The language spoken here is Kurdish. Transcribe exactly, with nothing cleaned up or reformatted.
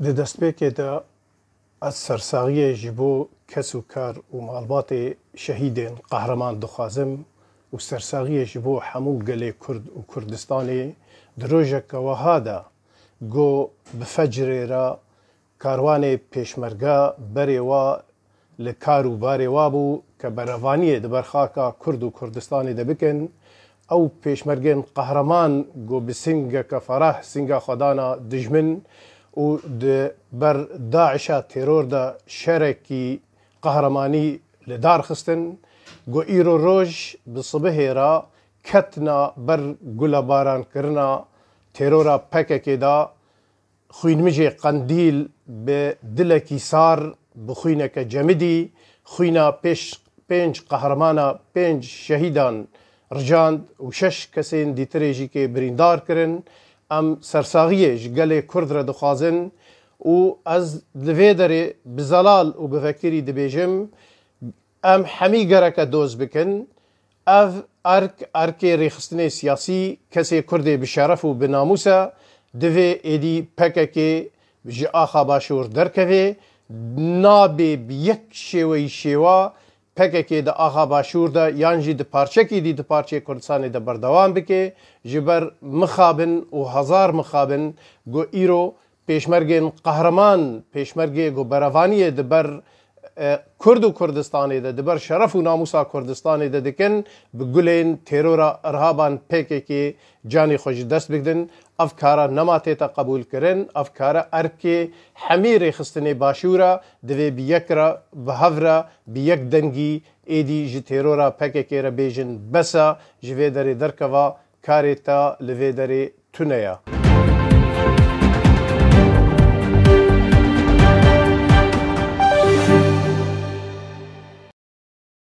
Di destpêkê de ez sersaxiyê ji bo kes û kar û malbatê şehîdên qehreman dixwazim û sersaxiyê ji bo hemû gelê Kurd û Kurdistanê di rojeke wiha de ku bi fecrê re karwanê pêşmerge berê wa li kar û barê wa bû ke berevaniyê di ber xaka Kurd û Kurdistanê de bikin. Ew pêşmergên qehreman ku bi singeke ferah singa xwe dana dijmin û di ber DAIŞa teror de şerekî qehremanî li dar xistin, ku îro roj bi sibihê re ketina ber gulebaran kirina terora PKKê de. Xwînmijê Qendîl bi dilekî sar, bi xwîneke cemidî, xwîna pêş pênc qehremana, pênc şehîdan ricand û şeş kesên dîtirê jî kê birîndar kirin. Em sersaxiyê ji gelê Kurd re dixwazin û ez li vê derê bi zelal û bi vekirî dibêjim, em hemî gereke doz bikin. Ev erk, erkê rêxistinê siyasî, kesê Kurdê bi şeref û bi namûs e, divê êdî PKK ji axa Başûr derkeve, nabê bi yek şêweyî şêwa PKK di axa Başûr de yan jî di parçekî dî di parçeyê Kurdistanê de berdewam bike, ji ber mixabin û hezar mixabin ku îro pêşmergên qehreman, pêşmergê ku berevaniyê di ber, e, Kurd û Kurdistanê de, di ber şeref û namûsa Kurdistanê de dikin, bi gulên terora irhaban PKK canê xwe ji dest bigrin. Ev kara nema tête qebûlkirin, ev kara erkê hemî rêxistinê Başûr e, divê bi yek re, bi hev re, bi yek dengî êdî ji terora PKK re bêjin bes e, ji vê derê derkeva, karê te li vê derê tune ye.